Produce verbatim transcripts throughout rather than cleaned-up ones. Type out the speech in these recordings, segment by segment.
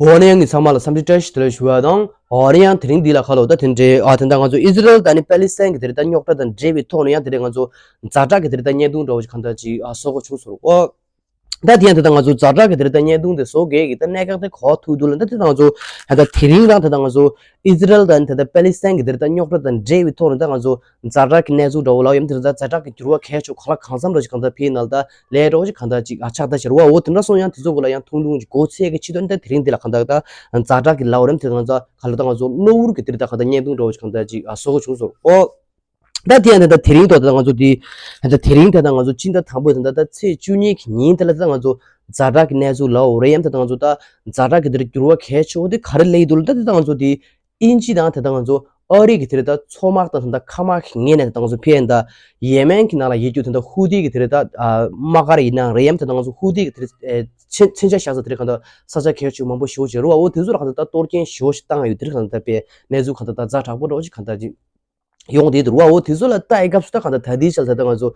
འོ་ན་ཡང་ངས་ཚང་མ་ལ་འཚམས་འདྲི་བཀྲ་ཤིས་བདེ་ལེགས་ཞུ་བ་དང་། འོ་ན་ཡང་དེ་རིང་འདི་ལ་ཁ་ལོ་ད་དེ་འདྲའི་ཨ་དེ་འདྲ་ང་ཚོ་ཨི་ཟི་རལ་དང་ནི་པེ་ལི་སི་ཐན་གྱི་དེ་རིང་ད་རྙོག་དྲ་དང་འབྲེལ་བའི་ཐོག་ནས་ཡང་དེ་རིང་ང་ཚོ་ཛ་དྲག་གི་དེ་རིང་ད་བརྙན་ཐུང་འདྲ་བོ་ཞིག་གང་ལྟར་ཅིག་ཨ་བཟོ་དགོས་བྱུང་ཟེར་རོ། ཨོ། ད་དེ་ཡང་དེ་ད་ང་ཚོ་ཛ་དྲག་གི་དེ་རིང་ད་བརྙན་ཐུང་དེ་བཟོ་དགོས་ཀྱི་ད་གནད་འགག་དེ་གོ་ཐུབ་འདུག་ལ། ད་དེ་ད་ང་ཚོ་ད་ད་དེ་རིང་རང་དེ་ད་ང་ཚོ་ཨི་ཟི་རལ་དང་དེ་ད་པེ་ལི་སི་ཐན་གྱི་དེ་རིང་ད་རྙོག་དྲ་དང་འབྲེལ་བའི་ཐོག་ནས་ད་ང་ཚོ་ཛ་དྲག་གི་གནས་ཚུལ་འདྲ་བོ་ལབ་ཡོད་དེ་རིང་ད་ཛ་དྲག་གི་འགྱུར་བ་གལ་ཆེ་གང་ལ་གང་འཚམ་འདྲ་ཞིག་གང་ལྟར་ཕེབས་ན་ལ་ད། ལས་རོགས་ཅིག་གང་ལྟར་ཅིག་ཨ་ཆགས་ད་ཤར་བ། འོ་དེ་འདྲ་སོང་ཡང་དེ་ཚོ་གོ་ལ་ཡང་ཐུང་ཐུང་ཅིག་གོ་ཚད་ཀྱི་ཆེད་དུ་ནི་ད་དེ་རིང་འདི་ལ་གང་ལྟར་ད་ཛ་དྲག་གི་ལའོ་རེམ་དེ་གང་ལྟར་ག་ལ་ད་ང་ཚོ་གློ་བུར་གྱི་དེ་རིང་ད་གང་ལྟར་བརྙན་ཐུང་འདྲ་བོ་ཅིག་གང་ལྟར་ཅིག་ཨ་བཟོ་དགོས་བྱུང་སོང་། ཨོ། ད་དེ་ཡང་དེ་ད་དེ་རིང་ཐོག་ད་ང་ཚོ་དེ་ད་དེ་རིང་དེ་ད་ང་ཚོ་སྤྱི་ཟླ་དང་པོའི་དེ་ད་ད་ཚེས་བཅུ་གཉིས་ཀྱི་ཉིན་དེ་ལ་ད་ང་ཚོ་ཛ་དྲག་གི་གནས་ཚུལ་ལའོ་རེམ་དེ་ད་ང་ཚོ་ད་ཛ་དྲག་གི་དེ་རིང་འགྱུར་བ་གལ་ཆེ་བོ་དེ་ག་རེ་སླེབས་འདུག་ལ། ད་དེ་ད་ང་ཚོ་དེ། དབྱིན་ཇི་དང་དེ་ལྟར་ང་ཚོ་ཨ་རི་གི་དེ་ལྟར་མཚོ་དམག་དང་དེ་ལྟར་མཁའ་དམག་གི་ངོས་ནས་དེ་ལྟར་ང་ཚོ་ཕེ་ཡན་ད་ཡེ་མེན་གྱི་ནང་ལ་ཡོད་རྒྱུ་དེ་ལྟར་ཧུ་ཏི་གི་དེ་ལྟར་དམག་སྒར་ཡིན་ནའང་རེད་ཡམ། དེ་ལྟར་ང་ཚོ་ཧུ་ཏི་གི་དེ་ལྟར་མཚོན་ཆ་བཞག་ས་དེ་ལྟར་གང་ལྟར་ས་ཆ་གལ་ཆེ་མང་པོ་ཞེ་པོ་ཅིག་རེད་བ། འོ་དེ་ཚོ་ལ་གང་ལྟར་ད་གཏོར་སྐྱོན་ཞེ་པོ་ཞིག་བཏང་ཡོད། དེ་ལྟར་གང་ལྟར་ད་ཕེ་གནས་ཚུལ་གང་ལྟར་ད་ཛ་དྲག་པོ་འདྲ་བོ་ཞིག་གང་ལྟར་ཅིག་ཡོང་བསྡད་འདུག་བ། འོ་དེ་ཚོ་ལ་ལྟ་ཡི་སྐབས་སུ་ད་གང་ལྟར་ད་ལྟའི་ཆར་ད་ལྟ་ང་ཚོ་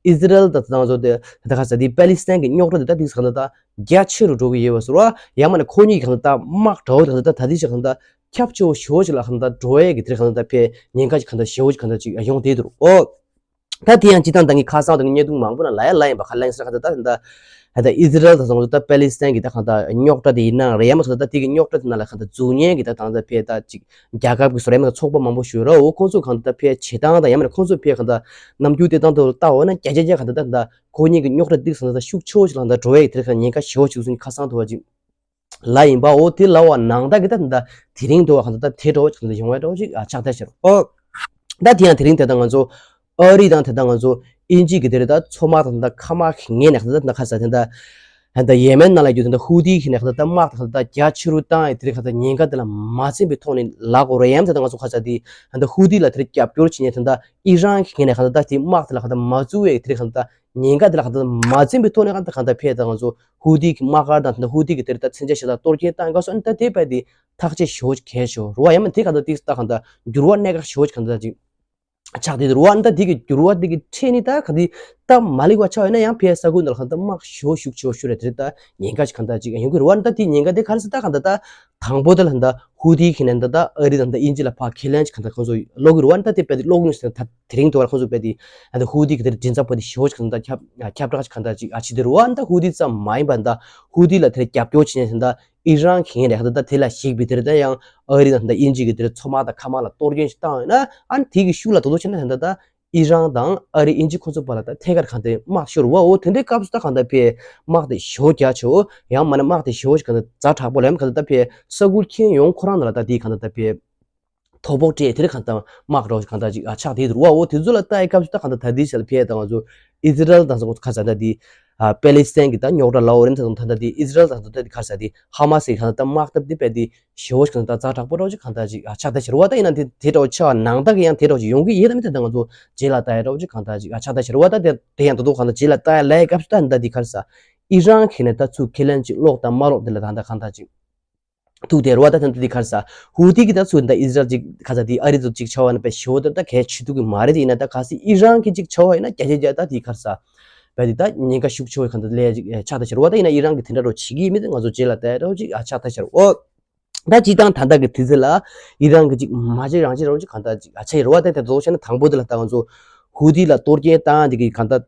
ཨི་ཟི་རལ་དང་ད་ལྟ་ང་ཚོ་དེ་ད་ག་ས་དེ་པེ་ལི་སི་ཐན་གྱི་རྙོག་དྲ་དེ་ད་དེ་གང་ལྟར་ད་རྒྱ་ཆེ་རུ་འགྲོ་གི་ཡོད་པ་ཟེར་བ། ཡང་མིན་ན་ཁོ་གཉིས་ཀྱི་གང་ལྟར་ད་དམག་འདྲ་བོ་དེ་གང་ལྟར་ད་ད་ལྟའི་ཆར་གང་ལྟར་ཁྱབ་ཆེ་བོ་ཞེ་པོ་ཅིག་ལ་གང་ལྟར་འགྲོ་ཡས་ཀྱི་དེ་གང་ལྟར་ད་ཕེ་ཉེན་ཁ་ཅིག་གང་ལྟར་ཞེ་པོ་ཅིག་གང་ལྟར་ཅིག་ཡོང་བསྡད་འདུག་འོ། ད་དེ་ཡང་སྤྱིར་བཏང་ད་ངས་ཁ་སང་དང་བརྙན་ཐུང་མང་པོ་ན་ལ་ཡ་ལ་ཡིན་པ་ཁ་ལན་སེ་ར་གང་ལྟར་ད་ད་ད་ད་ཨི་ཟི་རལ་དང་ང་ཚོ་ད་པེ་ལི་སི་ཐན་གྱི་ད་གང་ལྟར་རྙོག་དྲ་དེ་ཡིན་ནའང་རེད་ཡ་མ་ཟེར་ད་དེ་གི་རྙོག་དྲ་དེ་ནང་ལ་གང་ལྟར་འཛུལ་ཉན་གྱི་ད་གང་ལྟར་ཕེ་ད་ཅིག་རྒྱལ་ཁབ་ཀྱི་སོ་རེད་མ་ཚོགས་པ་མང་པོ་ཞིག་ཡོད་ར། འོ་ཁོང་ཚོ་གང་ལྟར་ཕེ་བྱེད་སྟངས་དང་ཡང་མིན་ན་ཁོང་ཚོ་ཕེ་གང་ལྟར་རྣམ་འགྱུར་དེ་སྟངས་དེ་ལ་ལྟ་འོ་ན་བརྒྱ་ཆ་བརྒྱ་གང་ལྟར་ད་ད་ཁོ་གཉིས་ཀྱི་རྙོག་དྲ་དེ་གང་ལྟར་ཤུགས་ཆེ་བོ་ཞིག་ལ་གང་ལྟར་འགྲོ་ཡས་དེ་གང་ཉེན་ཁ་ཞེ་པོ་ཞིག་སོང་ཁ་སང་དུ་བ་ཅིག་ལ་ཡིན་པའོ། དེ་ལ་བ་ནང་ད་གི་ད་ད་དེ་རིང་དུ་བ་གང་ལྟར་ད་དེ་འགྲོ་བ་གང་ལྟར་ཡོང་བའི་འགྲོ་ཅིག་ཨ་ཆགས་ད་ཤར་ཨོ། ད་དེ་ཡང་དེ་རིང་དེ་ད་ང་ཚོ་ཨ་རི་དང་དེ་ད་ང་ཚོ་དབྱིན་ཇི་གི་དེ་རེད་ད་མཚོ་དམག་དང་ད་མཁའ་དམག་གི་ངོས་ནས་གང་ལྟར་ད་ཁ་ས་དེ་ད་ད་ཡེ་མེན་ནང་ལ་རྒྱུ་དེ་ད་ཧུ་ཏི་གི་ནས་གང་ལྟར་ད་དམག་དང་གང་ལྟར་ད་རྒྱ་ཆེ་རུ་བཏང་ཡི་དེ་རེད། གང་ལྟར་ཉེན་ཁ་དེ་ལ་མ་འཛེམས་པའི་ཐོག་ནས་ལ་གོ་རེ་ཡམ་དེ་ད་ང་ཚོ་ཁ་ས་དེ་ད་ཧུ་ཏི་ལ་དེ་རེད་རྒྱབ་སྐྱོར་བྱེད་ཉེན་དེ་ད་ཨི་རན་གི་ངོས་ནས་གང་ལྟར་ད་དེ་དམག་དེ་ལ་གང་ལྟར་མ་བཙུགས་ཡི་དེ་རེད། གང་ལྟར་ཉེན་ཁ་དེ་ལ་གང་ལྟར་མ་འཛེམས་པའི་ཐོག་ནས་གང་ལྟར་གང་ལྟར་ཕེ་ད་ང་ཚོ་ཧུ་ཏི་གི་དམག་སྒར་དང་དེ་ད་ཧུ་ཏི་གི་དེ་རེད་ད་མཚོན་ཆ་ཞེ་དྲག་གཏོར་སྐྱོན་བཏང་ག་སོ་ཨ་ནི་ད་དེ་བས་དེ་ཐག་གཅོད་ཞེ་པོ་གལ་ཆེ་བོ་རུ་བ་ཡང་མིན་དེ་གང་ལྟར་ཏིག་ཏག་གང་ལྟར་འགྱུར་བ་གནད་འགག་ཞེ་པོ་གང་ལྟར་ཅིག་ཆགས་དེ་རུ་བ་ཨ་ནི་ད་དེ་གི་འགྱུར་བ་དེ་གི་ཁྲེས་ནི་ད་ག་དེ་ད་མ་ལེགས་པ་ཆགས་ཡོད་ན་ཡང་ཕེ་ས་ཁུལ་འདི་ལ་གང་ལྟར་དམག་ཞེ་པོ་ཤུགས་ཆེ་བོ་ཤུ་རེ་དེ་ད་ཉེན་ཁ་ཞིག་གང་ལྟར་ཅིག་ཡོང་གི་རུ་བ་ཨ་ནི་ད་དེ་ཉེན་ཁ་དེ་ག་རེ་ཟེར་ད་གང་ལྟར་ད་དང་པོ་དེ་ལ་གང་ལྟར་ཧུ་ཏི་གི་ནས་ད་ད་ཨ་རི་དང་ད་དབྱིན་ཇི་ལ་ཕར་ཁས་ལེན་ཞིག་གང་ལྟར་ཁོང་ཚོ་ལོག་གི་རུ་བ་ཨ་ནི་ད་དེ་བས་དེ་ལོག་གི་ཡོད་ཟེར་ད། དེ་རིང་དུ་བར་ཁོང་ཚོ་བས་དེ་ཨ་ད་ཧུ་ཏི་གི་དེར་མགྲིན་ཚབ་པ་དེ་ཞེ་པོ་ཅིག་གང་ལྟར་ཁྱབ་ཁྱབ་བསྒྲགས་ཅིག་གང་ལྟར་ཅིག་ཨ་ཕྱི་དེ་རུ་ཨ་ད་ཧུ་ཏི་ཙམ་མ་ཡིན་པ་ད་ཧུ་ཏི་ལ་དེར་རྒྱབ་སྐྱོར་བྱེད་ནས་ད་ཨི་རན་གྱི་ངོས་ནས་ད་ད་དེ་ལ་གཞིགས་པའི་དེར་ད་ཡང་ཨ་རི་དང་ད་དབྱིན་ཇི་གི་དེར་མཚོ་དམག་དང་མཁའ་དམག་ལ་གཏོར་སྐྱོན་ཞིག་བཏང་ཡོད་ན་ཨ་དེ་གི་ཤུགས་ལ་དོ་དོ་བྱས་ན་ད་ད་ད་ཨི་རན་དང་ཨ་རི་དབྱིན་ཇི་ཁོང་ཚོ་བར་ལ་ད་ཐད་ཀར་གང་ལྟར་དམག་ཤོར་བ་འོ་དེ་འདྲའི་སྐབས་སུ་ད་གང་ལྟར་ཕེ་དམག་དེ་ཞེ་པོ་རྒྱ་ཆེ་བོ་ཡང་མ་ན་དམག་དེ་ཞེ་པོ་ཞིག་གང་ལྟར་ཛ་དྲག་པོ་ལ་ཡང་གང་ལྟར་ད་ཕེ་ས་ཁུལ་ཁྱོན་ཡོངས་ཁོ་རང་ནང་ལ་ད་དེ་གང་ལྟར་ད་ཕེ། དོ་ཕོག་སྤྲད་དེར་གང་ལྟར་དམག་རོགས་གང་ལྟར་ཅིག་ཨ་ཆགས་དེ་རུ་བ་འོ་དེ་ཚོ་ལ་ལྟ་ཡི་སྐབས་སུ་ད་གང་ལྟར་ད་དེའི་ཆ་ལ་ཕེ་ད་ང་ཚོ་ཨི་ཟི་རལ་དང་ཁ་ས་ད་དེ་ཨ་པེ་ལི་སི་ཐན་གྱི་ད་རྙོག་དྲ་ལའོ་རེན་ད་ད་ད་དེ་ཨི་ཟི་རལ་དང་ད་དེ་ཁ་ས་དེ་ཧ་མ་སི་གང་ལྟར་དམག་སྟབས་དེ་པེ་དེ་ཞེ་བོ་གང་ལྟར་ཛ་དྲག་པོ་རོགས་ཅིག་གང་ལྟར་ཅིག་ཨ་ཆགས་ད་ཤར་བ་ད་ཡིན་ན་དེ་དེ་འདྲ་བོ་ཆགས་ནང་ད་གི་ཡང་དེ་འདྲ་བོ་ཅིག་ཡོང་གི་ཡིན་ད་མི་དེ་ད་ང་ཚོ་རྗེས་ལ་ལྟ་ཡ་རོགས་ཅིག་གང་ལྟར་ཅིག་ཨ་ཆགས་ད་ཤར་བ་ད་དེ་དེ་ཡང་ད་དུང་གང་ལྟར་རྗེས་ལ་ལྟ་ཡ་ལའི་སྐབས་སུ་ད་ད་དེ་ཁ་ས་ཨི་རན་གྱི་ནས་ད་ཚུར་ཁས་ལེན་ཅིག་ལོག་དང་མ་ལོག་དེ་ལ་ད་ད་གང་ལྟར་ཅིག་ཐུག་དེ་རུ་བ་ད་ཐེན་ཏུ་དེ་ཁར་ས། ཧུ་ཏི་གི་ད་ཚུར་ད་ཨི་ཟི་རལ་ཅིག་ཁ་ས་དེ་ཨ་རི་ཚོ་ཅིག་ཆ་བ་ན་པེ་ཞོ་ད་ད་གལ་ཆེ་ཐུག་གི་མ་རེད། དེ་ཡིན་ན་ད་ཁ་སི་ཨི་རན་གི་ཅིག་ཆ་བ་ཡིན་ན་རྒྱ་རྒྱ་རྒྱ་ད་དེ་ཁར་ས། པེ་དེ་ད་ཉེན་ཁ་ཤུགས་ཆེ་བའི་གང་ད་ལས་ཅིག་ཆགས་ད་ཤར་བ་ད་ཡིན་ན་ཨི་རན་གི་དེ་འདྲ་རོ་བྱེད་ཀྱི་མི་དེ་ང་ཚོ་རྗེས་ལ་ད་རོ་ཅིག་ཨ་ཆགས་ད་ཤར་འོ། ད་ཅི་དང་ད་ད་གི་དེ་ཚེ་ལ་ཨི་རན་གི་ཅིག་མ་བྱེད་རང་བྱེད་རོ་ཅིག་གང་ད་ཅིག་ཨ་ཆ་ཡི་རོ་བ་ད་དེ་ཚོ་བྱས་ན་དང་པོ་དེ་ལ་ད་ང་ཚོ་ཧུ་ཏི་ལ་གཏོར་སྐྱོན་བཏང་དེ་གི་གང་ད།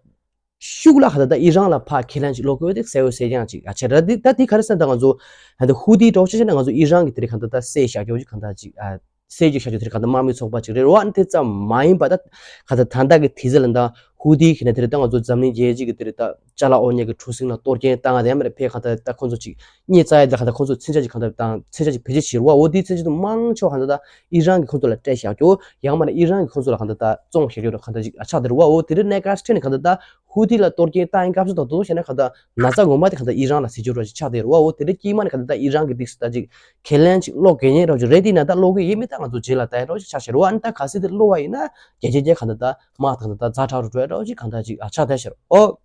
ཤུགས་ལ་ཧ་ད་ད་ཨི་རན་ལ་ཕར་ཁས་ལེན་ཅིག་ལོག་དགོས་དེ་གསལ་བོ་གསལ་རྐྱང་ཅིག་ཨ་ཆེ་ར། དེ་ད་དེ་ག་རེ་ཟེར་ད་ང་ཚོ་ཧ་ད་ཧུ་ཏི་གྲོགས་ཆེ་ཆེ་ན་ང་ཚོ་ཨི་རན་གི་དེ་རེ་ག་ད་ད་སེ་ཤ་རྒྱོ་ཅིག་ག་ད་ཅིག་ཨ་སེ་ཅིག་ཤ་རྒྱོ་དེ་རེ་ག་ད་དམག་མི་ཚོགས་པ་ཅིག་རེད་རོ། ཨ་ནི་དེ་ཙམ་མ་ཡིན་པ་ད་ག་ད་ད་ད་གི་དེ་ཟེར་ལ་ད་ཧུ་ཏི་གི་ནས་དེ་རེ་ད་ང་ཚོ་འཛམ་གླིང་རྒྱལ་སྤྱི་གི་དེ་རེ་ད་ཅ་ལག་འོ་ཉེ་གི་གྲུ་གཟིངས་ལ་གཏོར་སྐྱོན་བཏང་ང་དེ་ཡང་མ་རེད་ཕེ་ག་ད་ད་ཁོང་ཚོ་ཅིག་རྙེད་ཙ་ཡ་དེ་ག་ད་ཁོང་ཚོ་མཚོན་ཆ་ཅིག་ག་ད་དང་མཚོན་ཆ་ཅིག་བེད་སྤྱོད་བྱེད་རོ། ཨ་འོ་དེ་མཚོན་ཆ་དུ་མང་ཆོག་ག་ད་ད་ཨི་རན་གི་ཁོང་ཚོ་ལ་སྤྲད་ཤ་རྒྱོ་ཡང་མ་ན་ཨི་རན་གི་ཁོང་ཚོ་ལ་ག་ད་ད་བཙོང་ཤ་རྒྱོ་ར་ག་ད་ཅིག་ཨ་ཆགས་དེ་རོ། ཨ་འོ་དེ་རེ་གནས་སྐབས་སུ་ཁྲེ་ནས་ག་ད་ད། ཧུ་ཏི་ལ་གཏོར་སྐྱོན་བཏང་ཡིན་སྐབས་སུ་དང་དུ་བྱས་ན་ག་ད་ན་ཚ་ངོ་མ་དེ་ག་ད་ཨི་རན་ལ་ཟེར་རྒྱུ་རོ་ཅིག་ཆགས་དེ་རོ། འོ་དེ་འདྲ་དཀྱིལ་མ་ནས་ག་ད་ད་ཨི་རན་གི་ཏིག་སུ་ད་ཅིག་ཁས་ལེན་ཅིག་ལོག་གེ་ཉེ་རོ་ཅིག་རེད། དེ་ན་ད་ལོག་གི་ཡིན་མི་ད་ང་ཚོ་རྗེས་ལ་ད་ཡིན་རོ་ཅིག་ཆགས་ཤེ་རོ། ཨ་ནི་ད་ག་སི་དེ་ལོག་བ་ཡིན་ན་རྒྱ་རྒྱ་རྒྱ་ག་ད་ད་དམག་དང་ད་ད་ཛ་དྲག་རུ་འགྲོ་ཡ་རོ་ཅིག་ག་ད་ཅིག་ཨ་ཆགས་ད་ཤེ་རོ། ཨོ།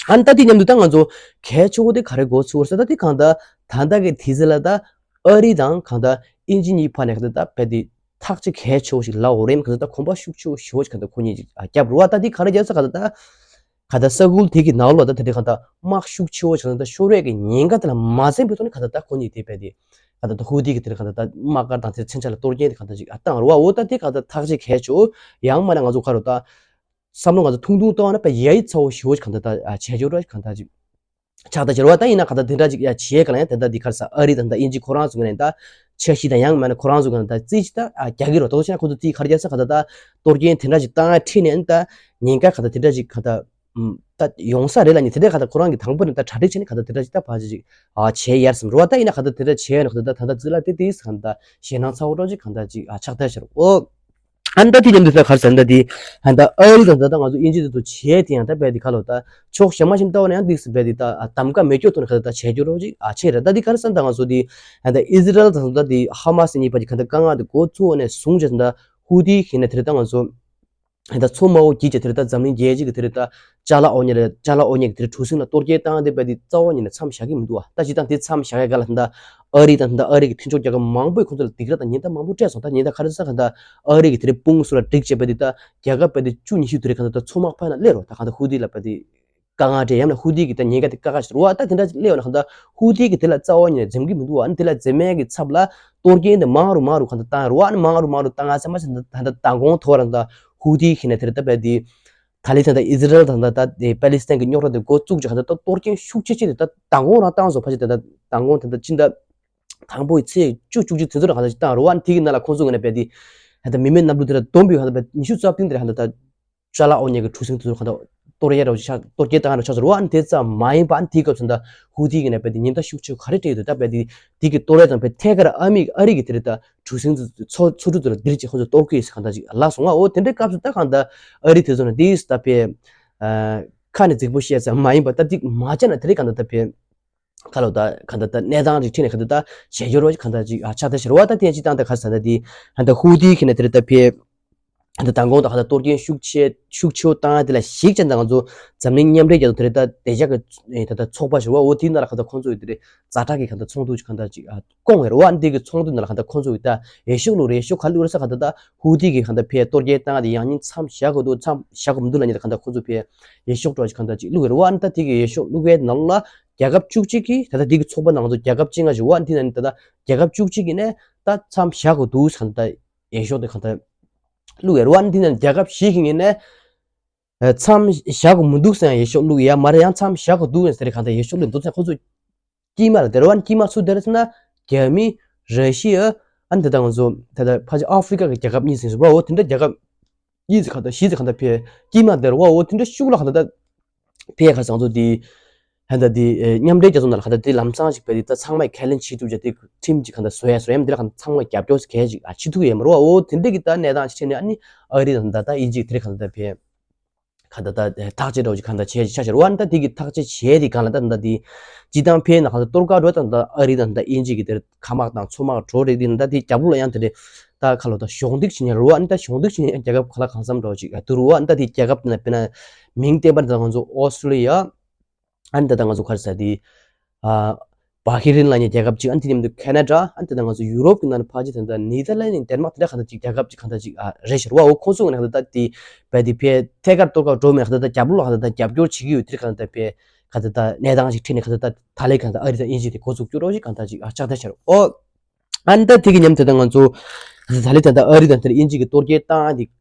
ཨ་ནི་ད་དེ་མཉམ་དུ་ད་ང་ཚོ་གལ་ཆེ་བོ་དེ་ག་རེ་གོ་ཚུལ་བར་ས་ད་དེ་གང་ད་ད་ད་གི་དེ་ཟེར་ལ་ད། ཨ་རི་དང་གང་ལྟར་དབྱིན་ཇི་གཉིས་ཕར་ནས་གང་ལྟར་ད་བས་དེ་ཐག་གཅིག་གལ་ཆེ་བོ་ཞིག་ལབ་འོ་རེད། གང་ལྟར་ད་གོམ་པ་ཤུགས་ཆེ་བོ་ཞེ་བོ་ཞིག་གང་ལྟར་ཁོ་གཉིས་ཀྱིས་རྒྱབ་རུ་བ་ད་དེ་ག་རེ་རྒྱབ་ས་གང་ལྟར་ད་གང་ལྟར་ས་ཁུལ་དེ་གི་ནང་ལོགས་ད་དེ་གང་ལྟར་དམག་ཤུགས་ཆེ་བོ་ཞིག་གང་ལྟར་ཤོར་བའི་གི་ཉེན་ཁ་དེ་ལ་མ་འཛེམས་པའི་ཐོག་ནས་གང་ལྟར་ད་ཁོ་གཉིས་དེ་བས་དེ་ ག་ད་ད་ཧུ་ཏི་གི་དེར་ག་ད་ད་དམག་སྒར་དང་དེར་མཚོན་ཆ་ལ་གཏོར་སྐྱོན་དེ་ག་ད་ཅིག་ཨ་བཏང་རུ་བ། འོ་ད་དེ་ག་ད་ཐག་གཅོད་གལ་ཆེ། ཡང་མ་ན་ང་ཚོ་ག་རུ་ད་བསམ་བློ་ང་ཚོ་ཐུང་ཐུང་གཏོང་ན་པ་ཡ་ཡི་ཚ་བོ་ཞི་བོ་ག་ད་ད་ཨ་བྱས་འཇོག་རོགས་ག་ད་ཅིག་ཆགས་ད་ཆེ་རུ་བ། ད་ཡིན་ན་ག་ད་དེ་འདྲ་ཅིག་ཡ་བྱས་ག་ལ་ཡང་དེ་ད་འདི་ག་རུ་ས་ཨ་རི་དང་ད་དབྱིན་ཇི་ཁོ་རང་ཚོ་ག་ནས་ད་འཆར་གཞི་དང་ཡང་མ་ན་ཁོ་རང་ཚོ་ག་ན་ད་རྩིས་ཅི་ད་ཨ་རྒྱག་གི་རོ། ད་ཆ་ན་ཁོ་ཚོ་དེ་ག་རུ་རྒྱག་ས་ག་ད་ད་གཏོར་སྐྱོན་དེ་འདྲ་ཅིག་བཏང་ཡ་ཁྲིད་ནས་ད་ཉེན་ཁ་ག་ད་དེ་འདྲ་ཅིག་ག་ད་ད་ཡོང་ས་རེད་ལ་ནི་དེ་འདྲ་ག་ད་ཁོ་རང་གི་དང་པོ་ནས་ད་གྲ་སྒྲིག་བྱས་ནས་ག་ད་དེ་འདྲ་ཅིག་ད་ཕར་ཅིག་ཅིག་ཨ་བྱས་ཡར་སོང་རུ་བ། ད་ཡིན་ན་ག་ད་དེ་འདྲ་བྱས་ཡོད་ན་ག་ད་ད་ད་རྩིས་ལ་དེ་དེ་ག་ད་ཞེད་སྣང་ཚ་བོ་འདྲ་ཅིག་ག་ད་ཅིག་ཨ་ཆགས་ཐལ་ཤར་འོ། ཨ་ནི་ད་དེ་མཉམ་དུ་ད་ག་རེ་ཟེར་ན་ད་དེ་ཨ་ནི་ད་ཨ་རི་དང་ད་ད་ང་ཚོ་དབྱིན་ཇི་དེ་ཚོ་བྱས་དེ་ཡང་ད་རྦད་དེ་ག་ལོ་ད་ཕྱོགས་གཞན་མ་ཞིག་ལྟ་བ་ན་ཡང་དེ་སུ་རྦད་དེ་ད་ཨ་གདམ་ག་མེད་སྐྱོ་ཐོག་ནས་ག་ད་ད་བྱས་སྐྱོ་རོགས་ཅིག་ཨ་བྱས་རེད། ད་དེ་ག་རེ་ཟེར་ན་ད་ང་ཚོ་དེ་ཨ་ནི་ད་ཨི་ཟི་རལ་དང་ད་དེ་ཧ་མ་སི་གཉིས་པ་ཅིག་ག་ད་དཀའ་ངལ་དེ་འགོ་བཙུགས་ནས་བཟུང་བྱས་ད་ཧུ་ཏི་ཁེ་ན་དེ་རེད། ད་ང་ཚོ་ཨ་ནི་ད་མཚོ་དམར་པོ་བརྒྱུད་བྱས་དེ་རེད། ད་འཛམ་གླིང་རྒྱལ་སྤྱི་གི་དེ་རེད་ད་ཅ་ལག་འོ་ཉེ་རེད། ཅ་ལག་འོ་ཉེ་གི་དེ་རེད་གྲུ་གཟིངས་ལ་གཏོར་སྐྱོན་བཏང་དེ་རྦད་དེ་རྩ་བ་ཉིད་ནས་མཚམས་བཞག་གི་མི་འདུག་བ། ད་ཅི་ད་དེ་མཚམས་བཞག་ཡ་ག་ལ་ད་ཨ་རི་དང་ད་ཨ་རི་གི་མཐུན་ཕྱོགས་རྒྱལ་ཁབ་མང་པོས་ཁོང་ཚོ་ལ་སྡིགས་ར་དང་ཉེན་བརྡ་མང་པོ་སྤྲད་སོང་། ད་ཉེན་བརྡ་ག་རེ་ཟེར་ན་ག་ད་ཨ་རི་གི་དེ་རེད་དཔུང་གསུམ་ལ་འགྲིག་བྱས་རྦད་དེ་ད་རྒྱལ་ཁབ་རྦད་དེ་བཅུ་ཉི་ཤུ་དེ་རེད་ག་ད་ད་མཚོ་དམག་ཕར་ན་སླེབས་རོགས། ད་ག་ད་ཧུ་ཏི་ལ་རྦད་དེ་དཀའ་ངལ་སྤྲད་ཡ་ཡིན་ན་ཧུ་ཏི་གི་ད་ཉེན་ཁ་དེ་བཀག་ག་ཞིག་རེད་བ། ད་དེ་འདྲ་ཅིག་སླེབས་ཡོང་ན་ག་ད་ཧུ་ཏི་གི་དེ་ལ་རྩ་བ་ཉིད་ནས་འཛེམ་གི་མི་འདུག་བ། ཨ་ནི་དེ་ལ་འཛེམ་མེད་ཀྱི་ཚབ་ལ་གཏོར་སྐྱོན་དེ་མང་རུ་མང་རུ་ག་ད་བཏང་རུ་བ། ཨ་ནི་མང་རུ་མང་རུ་བཏང་ང་ཚང་མ་ཞིག་ད་ད་མདང་དགོང་ཐོག་རང་ད་ཧུ་ཏི་ཁེ་ན་དེ་རེད་ད་རྦད་དེ་ད་ལི་ཐང་ད་ཨི་ཟི་རལ་དང་ད་ད་དེ་པ་ལི་སི་ཐན་གྱི་རྙོག་དྲ་དེ་འགོ་བཙུགས་ཀྱི་ག་ད་ད་གཏོར་སྐྱོན་ཤུགས་ཆེ་ཆེ་དེ་ད་མདང་དགོང་རང་བཏང་སོང་། ཕ་ཆེ་དེ་ད་མདང་དགོང་དེ་ད་ཕྱི་ཟླ་དང་པོའི་ཚེས་བཅུ་བཅུ་གཅིག་དེ་ཚོ་ར་ག་ད་ཅིག་བཏང་རུ་བ། ཨ་ནི་དེ་གི་ནང་ལ་ཁོང་ཚོ་ངོས་ནས་རྦད་དེ་ད་ད་མི་མེད་གནམ་གྲུ་དེ་ར་བསྡོམས་པའི་ག་ད་རྦད་ཉི་ཤུ་རྩ་བདུན་དེ་ར་ག་ད་ད་ཅ་ལག་འོ་ཉེ་གི་གྲུ་གཟིངས་དེ་ཚོ་ག་ད་གཏོར་ཡ་ར་ཆགས་གཏོར་སྐྱོན་བཏང་ར་ཆགས་རུ་བ། ཨ་ནི་དེ་ཙམ་མ་ཡིན་པ་ཨ་ནི་དེའི་སྐབས་སུ་ད་ཧུ་ཏི་གི་ནས་རྦད་དེ་ཉེན་བརྡ་ཤུགས་ཆེ་ག་རེ་སྤྲད་ཡོད་འདུག་ད་རྦད་དེ་དེ་གི་གཏོར་ཡ་དང་རྦད་ཐད་ཀར་ཨ་མི་ཨ་རི་གི་དེ་རེད་ད། གྲུ་གཟིངས་དེ་མཚོ་མཚོ་གྲུ་དེ་ལ་ལྡིར་བྱས་ཁོ་ཚོ་གཏོར་གི་ཡོད་ཟེར་གང་ལྟར་ཅིག་ལབ་སོང་ང་། འོ་དེ་འདྲའི་སྐབས་སུ་ད་གང་ལྟར་ཨ་རི་དེ་ཚོ་ནས་དེ་ད་ཕེ་ཨ་ཁ་ནས་རྫིག་པོ་བཤད་ཙམ་མ་ཡིན་པ་ད་ཏིག་མ་བྱས་ན་དེ་རིང་གང་ལྟར་ད་ཕེ་ཁ་ལོ་ད་གང་ལྟར་ད་གནས་སྟངས་རིགས་ཁྲིད་ནས་གང་ལྟར་ད་བྱས་འབྱོར་བ་གང་ལྟར་ཅིག་ཨ་ཆགས་ད་ཤར་བ། ད་དེ་ཅིག་སྟངས་ད་ག་ས་ད་དེ་གང་ལྟར་ཧུ་ཏི་ཁེ་ན་དེ་རེད་ད་ཕེ་ད་མདང་དགོང་ད་གང་ལྟར་གཏོར་སྐྱོན་ཤུགས་ཆེ་ཤུགས་ཆེ་བོ་བཏང་ཡ་དེ་ལ་གཞིགས་ཅན་ད་ང་ཚོ་འཛམ་གླིང་མཉམ་འབྲེལ་རྒྱལ་ཚོགས་དེ་རེད་ད་བདེ་འཇགས་ཀྱི་ད་ད་ཚོགས་པ་ཞུ་བ། འོ་དེའི་ནང་ལ་གང་ལྟར་ཁོང་ཚོ་ཡི་དེ་རེད་ཛ་དྲག་གི་གང་ལྟར་ཚོགས་འདུ་ཅིག་གང་ལྟར་ཅིག་ཨ། སྐོང་བའི་རེད་བ། འདི་གི་ཚོགས་འདུ་ནང་ལ་གང་ལྟར་ཁོང་ཚོ་གི་ད་འོས་ཤོག་བླུགས་རེད། འོས་ཤོག་ག་བླུགས་རེད་ཟེར་གང་ལྟར་ད་ཧུ་ཏི་གི་གང་ལྟར་ཕེ་གཏོར་སྐྱོན་བཏང་སྟེ་ཡང་སྙིང་མཚམས་བཞག་དགོས་འདུག་མཚམས་བཞག་དགོས་མི་འདུག་ལབ་ནས་ད་གང་ལྟར་ཁོང་ཚོ་ཕེ་འོས་ཤོག་འདྲ་ཅིག་གང་ལྟར་ཅིག་བླུགས་རེད་བ། ཨ་ནི་ད་དེ་གི་འོས་ཤོག་བླུགས་པའི་ནང་ལ་རྒྱལ་ཁབ་བཅུ་གཅིག་གི་ད་ལྟ་དེ་གི་ཚོགས་པ་ནང་ང་ཚོ་རྒྱལ་ཁབ་བཅོ་ལྔ་ཞིག་བ། ཨ་ནི་དེ་ནང་ནས་ད་ལྟ་རྒྱལ་ཁབ་བཅུ་གཅིག་གི་ནས་ད་མཚམས་བཞག་དགོས་འདུག་ཟེར་གང་ལྟར་འོས་ཤོག་དེ་གང་ལྟར་བླུགས་རེད་བ། ཨ་ནི་དེ་ནང་རྒྱལ་ཁབ་བཞི་གི་ནས་མཚམས་བཞག་དགོས་མི་འདུག་ཟེར་ཡང་འོས་ཤོག་བླུགས་ཡ་མ་རེད། ཡང་མཚམས་བཞག་དགོས་འདུག་ཟེར་གང་ལྟར་འོས་ཤོག་བླུགས་འདུག་ཟེར་ཁོང་ཚོ། དཀྱིལ་མ་ལ་དེར་བ་ནི་དཀྱིལ་མ་སུ་དེར་ཟེར་ན་རྒྱ་མི། ར་ཤི་ཡ། ཨ་ནི་དེ་དག་ང་ཚོ་ད་ལྟ་ཕལ་ཆེར་ཨ་ཧྥི་རི་ཀ་གི་རྒྱལ་ཁབ་གཉིས་ཟིན་ཟེར་བ། འོ་དེ་འདྲ་རྒྱལ་ཁབ་གཉིས་ཟིན་གང་ལྟར་བཞི་ཟིན་གང་ལྟར་ཕེ་དཀྱིལ་མ་དེར་བ། འོ་དེ་འདྲ་ཤུགས་ལ་གང་ལྟར་ཕེ་ག་ཚང་ཚོ་དེ་ཧན་ད་དེ་མཉམ་འབྲེལ་རྒྱལ་ཚོགས་ནང་ལ་གང་ལྟར་དེ་ལམ་སང་ཞིག་ཕེ་དེ་ད་ཚང་མས་ཁས་ལེན་བྱེད་ཐུབ་ཅེས་དེ་ཁྲིམས་ཀྱི་གང་ལྟར་བཟོ་ཡ་བཟོ་ཡ་མི་དེ་ལ་གང་ལྟར་ཚང་མས་རྒྱབ་སྐྱོར་གལ་ཅིག་ཨ་བྱེད་ཐུབ་ཀྱི་ཡོད་མ་རེད་བ། འོ་དེ་འདྲ་གི་ད་གནས་སྟངས་ཤིག་ཕྲད་ནས་ཨ་ནི་ཨ་རི་དང་ད་ད་དབྱིན་ཇི་དེ་རེད་གང་ལྟར་ཕེ། ག་ད་ད་ཐག་གཅོད་འདྲ་བོ་ཅིག་གང་ལྟར་བྱས་ཤག་ཤར་བ། ཨ་ནི་ད་དེ་གི་ཐག་གཅོད་བྱས་དེ་གང་ལ་ད་ད་དེ་སྤྱི་བཏང་ཕན་ན་གང་ལྟར་གཏོར་བཀག་འགྲོ་ད་ད་ཨ་རི་དང་ད་དབྱིན་ཇི་གི་དེར་མཁའ་དམག་དང་མཚོ་དམག་འགྲོ་རེད། དེ་ན་ད་དེ་རྒྱབ་ལོགས་ལ་ཡང་དེ་རེད་ད་ག་ལོ་ད་གཞོགས་འདེགས་བྱེད་ཉན་རོ། ཨ་ནི་ད་གཞོགས་འདེགས་བྱེད་ཉན་རྒྱལ་ཁབ་གང་ལ་གང་འཚམ་འདྲ་བོ་ཅིག་ཨ་འདུག་རོ། ཨ་ནི་ད་དེ་རྒྱལ་ཁབ་དེ་ན་དཔེར་ན་མིང་བསྟན་པ་ད་ང་ཚོ་ཨོ་སི་ཀྲོ་ལི་ཡ། ཨ་ནི་ད་ལྟ་ང་ཚོ་ག་རེ་ཟེར་དེ། ཨ། བྷ་ཧི་རིན་ལབ་མཁན་རྒྱལ་ཁབ་ཅིག་ཨ་ནི་དེ་མཉམ་དུ་ཁེ་ན་ཌ། ཨ་ནི་ད་ལྟ་ང་ཚོ་ཡུ་རོབ་ཀྱི་ནང་ནས་ཕལ་ཆེར་ད་ལྟ་ནེ་ཐར་ལེན་ཌི་ཡང་ཌེན་མཱག་དེ་འདྲ་གང་ལྟར་ཅིག་རྒྱལ་ཁབ་ཅིག་གང་ལྟར་ཅིག་ཨ་རེད་ཤག་རེད་བ། འོ་ཁོང་ཚོ་གི་ནང་ད་ལྟ་དེ་བས་དེ་ཕལ་ཐད་ཀར་གཏོར་བཀག་འགྲོ་མེད་ན་གང་ལྟར་རྒྱབ་ལོགས་ལ་གང་ལྟར་རྒྱབ་སྐྱོར་བྱེད་ཀྱི་ཡོད། དེ་གང་ལྟར་བས་གང་ལྟར་ད་གནས་སྟངས་ཅིག་འཕྲད་ནས་གང་ལྟར་ད་ད་ལས་གང་ལྟར་ཨ་རི་དང་དབྱིན་ཇི་དེ་འགོ་འཛུགས་སྐྱོར་རོགས་ཅིག་གང་ལྟར་ཅིག་ཨ་ལྕག་ཐལ་ཤར་འོ། ཨ་ནི་ད་དེ་གི་མཉམ་དུ་ད་ང་ཚོ་ད་ལྟ་ད་ཨ་རི་དང་དེར་དབྱིན་ཇི་གི་གཏོར་སྐྱོན་བཏང་དེ།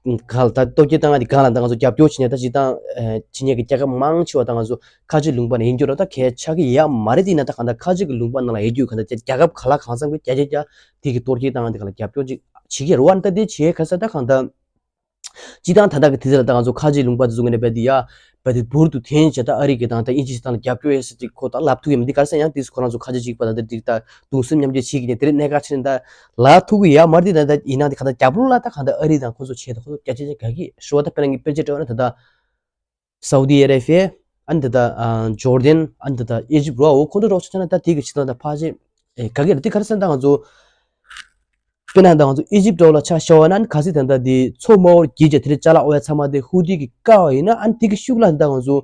གང་ལ་ད་གཏོར་སྐྱོན་བཏང་དེ་གང་ལ་ད་ང་ཚོ་རྒྱབ་སྐྱོར་བྱེད་ནས་ད་ཅི་ད་བྱེད་ཉན་གི་རྒྱལ་ཁབ་མང་ཆེ་བ་ད་ང་ཚོ་ཁ་ཆེ་ལུང་པ་ནས་ཡིན་རྒྱུ་ར་ད་གལ་ཆགས་ཀྱི་ཡ་མ་རེད། དེ་ན་ད་གང་ལྟར་ཁ་ཆེ་གི་ལུང་པ་ནང་ལ་ཡོད་རྒྱུ་གང་ལྟར་རྒྱལ་ཁབ་ག་ལ་གང་འཚམ་གི་བརྒྱ་ཆ་བརྒྱ་དེ་གི་གཏོར་སྐྱོན་བཏང་དེ་གང་ལ་རྒྱབ་སྐྱོར་ཅིག་བྱེད་ཀྱི་རེད་བ། ད་དེ་བྱེད་ག་ས་ད་གང་ལྟར་སྤྱི་བཏང་ད་ལྟ་གི་དུས་ཚོད་ལ་ད་ང་ཚོ་ཁ་ཆེ་ལུང་པ་དེ་ཚོ་ངོས་ནས་རྦད་དེ་ཡ་རྦད་དེ་འབུར་དུ་འཐེན་བྱས་ད་ཨ་རི་གི་དང་ད་དབྱིན་ཇི་ཞིག་དང་ལ་རྒྱབ་སྐྱོར་ཡས་ཟེར་ཅིག་ཁོ་ད་ལབ་ཐུབ་ཡོད་མི་འདི་ག་རེ་ཟེར་ཡང་དེ་ཁོ་རང་ཚོ་ཁ་ཆེ་ཅིག་པ་ད་ད་དེ་ད་གདུང་སེམས་མཉམ་སྐྱེད་བྱེད་ཀྱི་ནས་དེ་རིང་གནད་འགག་ཆེ་ནས་ད་ལབ་ཐུབ་ཀྱི་ཡ་མ་རེད། དེ་ད་ད་ཡིན་ན་དེ་ག་ད་རྒྱབ་ལོགས་ལ་ད་གང་ད་ཨ་རི་དང་ཁོ་ཚོ་བྱས་ད་ཁོ་ཚོ་རྒྱ་ཆེ་ཆེ་ག་གི་ཧྲི་བ་ད་དཔེར་ན་ངས་དཔེར་བརྗོད་སྤྲད་པ་ན་ད་ད། སའུ་དི་ཨ་རེ་བྷི་ཡ། ཨ་ནི་ད་ལྟ་ཨ་ཇོར་ཌན། ཨ་ནི་ད་ལྟ་ཨི་ཇིབ་རོ། འོ་ཁོང་ཚོ་རོགས་བྱས་ན་ད་དེ་གི་ཕྱི་ནང་ད་ཕལ་ཆེར་ཨེ་ག་གེ་རེད། དེ་ག་རེ་ཟེར་ན་ད་ང་ཚོ་དཔེར་ན་ད་ང་ཚོ་ཨི་ཇིབ་འདྲ་བོ་ལ་ཆ་བཞག་པ་ན་ཨ་ནི་གལ་སྲིད་ད་ལྟ་དེ་མཚོ་དམར་པོར་བརྒྱུད་བྱས་དེ་རིང་ཅ་ལག་འོ་ཡ་ཚང་མ་དེ་ཧུ་ཏི་གིས་བཀག་པ་ཡིན་ན། ཨ་ནི་དེ་གི་ཤུགས་ལ་ད་ང་ཚོ་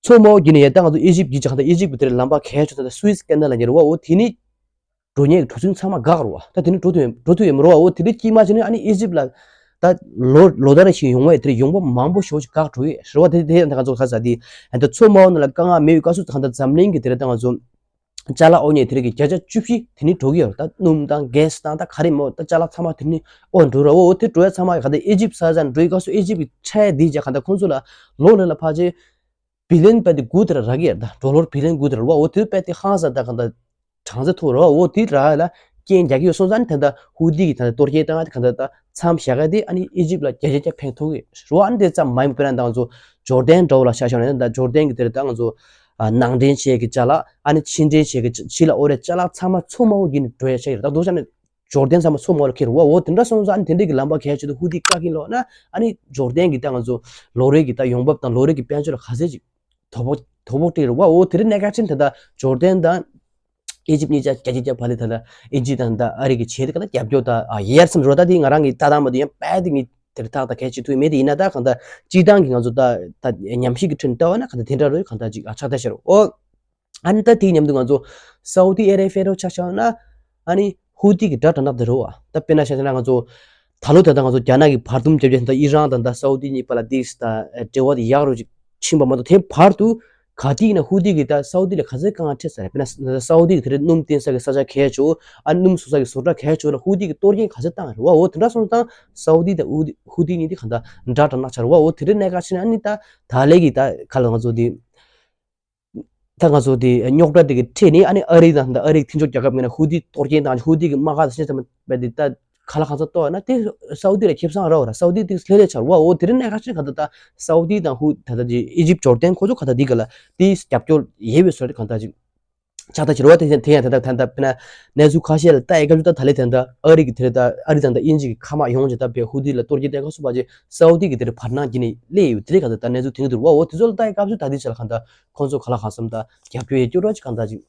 མཚོ་དམར་པོ་བརྒྱུད་ནས་ཡ་ད་ང་ཚོ་ཨི་ཇིབ་བརྒྱུད་བྱས་གང་ལྟར་ཨི་ཇིབ་གི་དེ་རིང་ལམ་པ་གལ་ཆེ་ད་ལྟ་སུ་ཨེ་སི་ཀེ་ནལ་ལབ་མཁན་རེད་བ། འོ་དེ་ནི། འགྲོ་མཁན་གྱི་གྲུ་གཟིངས་ཚང་མ་འགག་རུ་བ། ད་དེ་ནི་འགྲོ་ཐུབ་ཡོད་འགྲོ་ཐུབ་ཡོད་མ་རུ་བ། འོ་དེ་འདྲའི་དཀྱིལ་མ་བྱས་ནས་ཨ་ནི་ཨི་ཇིབ་ལ་ད་ལོ་ལོ་ལྟར་ཞིག་ཡོང་བའི་དེར་ཡོང་འབབ་མང་པོ་ཞེ་པོ་ཞིག་འགག་འགྲོ་ཡོད་རེད་བ། དེ་དེ་ཡང་ད་ང་ཚོ་ག་ས་དེ་ཨ་ད་མཚོ་དམར་པོ་ནང་ལ་དཀའ་ངལ་མེད་པའི་སྐབས་སུ་ད་ད་འཛམ་གླིང་གི་དེ་རེད་ད་ང་ཚོ་ ཅ་ལག་དབོར་མཁན་དེ་རིགས་ཀྱི་བརྒྱ་ཆ་བཅུ་བཞི་དེ་ནི་འགྲོ་གི་ཡོད་རེད། ད་སྣུམ་དང་གྷེ་སི་དང་ད་ག་རེ་མོ་ད་ཅ་ལག་ཚང་མ་དེ་ནི་དབོར་འགྲོ་ར། འོ་དེ་འགྲོ་ཡ་ཚང་མ་ག་ད་ཨི་ཇིབ་ས་ཆ་འགྲོ་ཡི་སྐབས་སུ་ཨི་ཇིབ་ཀྱི་ཁྲལ་འདི་བྱས་ག་ད་ཁོང་ཚོ་ལ་ལོ་རེ་ལ་ཕལ་ཆེར་བི་ལི་ཡན་དཔེ་དེ་དགུ་དེ་ར་རག་གི་ཡོད་རེད། ད་ཌོ་ལར་བི་ལི་ཡན་དགུ་དེ་ར་རེད་བ། འོ་དེ་དཔེ་དེ་ཧང་སང་ད་ག་ད་གྲངས་ཚད་མཐོ་རེད་བ། འོ་དེ་ར་ལ་རྐྱེན་རྒྱག་གི་ཡོད་སོང་ཙང་ནི་དེ་ད་ཧུ་ཏི་གི་ད་གཏོར་སྐྱོན་བཏང་ག་ད་མཚམས་བཞག་ག་དེ་ཨ་ནི་ཨི་ཇིབ་ལ་བརྒྱ་ཆ་བརྒྱ་ཕན་ཐོགས་གི་རེད་བ། ཨ་ནི་དེ་ཙམ་མ་ཡིན་པ་དཔེར་ན་ད་ང་ཚོ་ཇོར་ཌན་འདྲ་བོ་ལ་ཆ་བཞག་ན་ད་ཇོར་ཌན་གི་དེ་ར་ད་ང་ཚོ་ཨ་ནང་འདྲེན་བྱེད་ཀྱི་ཅ་ལག་ཨ་ནི་ཕྱི་འདྲེན་བྱེད་ཀྱི་ཅ་ཕྱི་ལ་དབོར་ཡ་ཅ་ལག་ཚང་མ་མཚོ་དམར་པོ་བརྒྱུད་ནས་འགྲོ་ཡ་ཆགས་ཀྱི་རེད། ད་མདོར་བྱས་ན་ཇོར་ཌན་ཚང་མ་མཚོ་དམར་པོ་ལ་འཁེལ་རེད་བ། འོ་དེ་འདྲ་སོང་ཙང་ཨ་ནི་དེ་འདྲ་གི་ལམ་པ་གལ་ཆེ་དུ་ཧུ་ཏི་བཀག་གིན་ལོག་ན་ཨ་ནི་ཇོར་ཌན་གི་ད་ང་ཚོ་ལོ་རེ་གི་ད་ཡོང་འབབ་དང་ལོ་རེ་གི་དཔལ་འབྱོར་ལ་ག་ཚད་ཅིག་དོ་ཕོག་དོ་ཕོག་སྤྲད་རེད་བ། འོ་དེ་རིང་གནད་འགག་ཆེན་ད་ལྟ་ཇོར་ཌན་དང་ཨི་ཇིབ་གཉིས་ཆ་རྒྱ་ཆེ་རྒྱ་བ་ལི་ད་ལྟ་ཨི་ཇིབ་དང་ད་ཨ་རི་གི་བྱེད་དེ་ག་ད་རྒྱབ་སྐྱོར་ད་ཨ་ཡེར་སམ་རོ་ད་དེ་ང་རང་གི་ལྟ་སྟངས་མ་གཏོགས་ཡང་དཔེ་དེ་ངས་དེར་ཐག་ད་གལ་ཆེ་ཐུག་མེད་དེ་ཡིན་ན་ད་གང་ད་སྤྱི་བཏང་གི་ང་ཚོ་ད་ད་ཉམས་ཞིབ་ཀྱི་ཁྲོད་ནས་ལྟ་བ་ན་གང་ད་དེ་འདྲ་རོ་གང་ད་ཅིག་ཨ་ཆགས་ད་ཤར་འོ། ཨ་ནི་ད་དེའི་མཉམ་དུ་ང་ཚོ་སའུ་ཏི་ཨ་རེ་བྷི་ཡ་ཆ་བཞག་ན་ཨ་ནི་ཧུ་ཏི་གི་དགྲ་དྲག་ནག་དེ་རོ་བ། ད་དཔེར་ན་ཆ་བཞག་ན་ང་ཚོ་ད་ལོ་ད་ལྟ་ང་ཚོ་རྒྱ་ནག་གི་བར་འདུམ་རྒྱབ་རྒྱུ་ད་ཨི་རན་དང་ད་སའུ་ཏི་གཉིས་བར་ལ་དེས་ད་འབྲེལ་བ་དེ་ཡག་རུ་ཅིག་ཕྱིན་པ་མ་གཏོགས་དེ་བར་དུ་ག་དུས་ཡིན་ན་ཧུ་ཏི་གི་ད་སའུ་ཏི་ལ་ག་ཚད་དཀའ་ངལ་འཕྲད་ས་རེད། དཔེར་ན་སའུ་ཏི་གི་དེ་རིང་སྣུམ་བཏོན་ས་གི་ས་ཆ་གལ་ཆེ་ཨ་སྣུམ་བཟོ་ས་གི་བཟོ་གྲྭ་གལ་ཆེ་ལ་ཧུ་ཏི་གི་གཏོར་སྐྱོན་ག་ཚད་བཏང་རེད་བ། འོ་དེ་འདྲ་སོང་ཙང་སའུ་ཏི་དང་ཧུ་ཏི་ཧུ་ཏི་གཉིས་དེ་གང་ད་དགྲ་དྲག་ནག་ཆགས་རེད་བ། འོ་དེ་རིང་གནད་འགག་ཆེ་ན་ཨ་ནི་ད་ད་ལས་གི་ད་ག་ལ་ང་ཚོ་དེ། ད་ང་ཚོ་དེ་རྙོག་དྲ་དེ་གི་ཁྲོད་ནས་ཨ་ནི་ཨ་རི་དང་ད་ཨ་རིའི་མཐུན་ཕྱོགས་རྒྱལ་ཁབ་ངོས་ནས་ཧུ་ཏི་གཏོར་སྐྱོན་དང་ཧུ་ཏི་གི་དམག་སྒར་དང་ཤེས་ཚང་མ་དེ་ད་ག་ལ་གང་ཚང་གཏོར་བ་ན་དེ་སའུ་ཏི་ལ་ཁེ་བཟང་རག་པ་ར། སའུ་ཏི་དེ་ལྷོད་ལྷོད་ཆགས་རེད་བ། འོ་དེ་རིང་གནད་འགག་ཆེན་ག་ད་ད་སའུ་ཏི་དང་ཧུ་ད་ད་དེ་ཨི་ཇིབ་ཇོར་ཌན་ཁོ་ཚོ་ག་ད་དེ་ག་ལ་དེ་རྒྱབ་སྐྱོར་ཡོད་པའི་བཟོ་འདྲ་གང་ད་ཅིག་ཆགས་ད་ཕྱིར་བ་དེ་དེ་ཡང་ད་ད་ད་ད་དཔེར་ན་གནས་ཚུལ་ཁ་ཤས་ལ་ལྟ་ཡི་སྐབས་སུ་ད་ད་ལེ་དེ་ད་ཨ་རི་གི་དེ་རེད་ད་ཨ་རི་དང་ད་དབྱིན་ཇི་གི་མཁའ་དམག་ཡོངས་ཀྱི་ད་བའི་ཧུ་ཏི་ལ་གཏོར་སྐྱོན་ལྟ་སྐབས་སུ་བ་ཅེ་སའུ་ཏི་གི་དེ་རེད་བར་སྣང་གི་ནས་སླེབས་ཡོད་དེ་རེད་ག་ད་ད་གནས་ཚུལ་དེང་དུ་བ་འོ་དེ་ཚོ་ལ་ལྟ་ཡི་སྐབས་སུ་ད་དེ་ཆ་ལ་གང་ད་ཁོང་ཚོ་ག་ལ་གང་བསམ་ད་རྒྱབ་སྐྱོར་ཡེ་སྐྱོར་ར་ཅིག་གང་ད་ཅིག་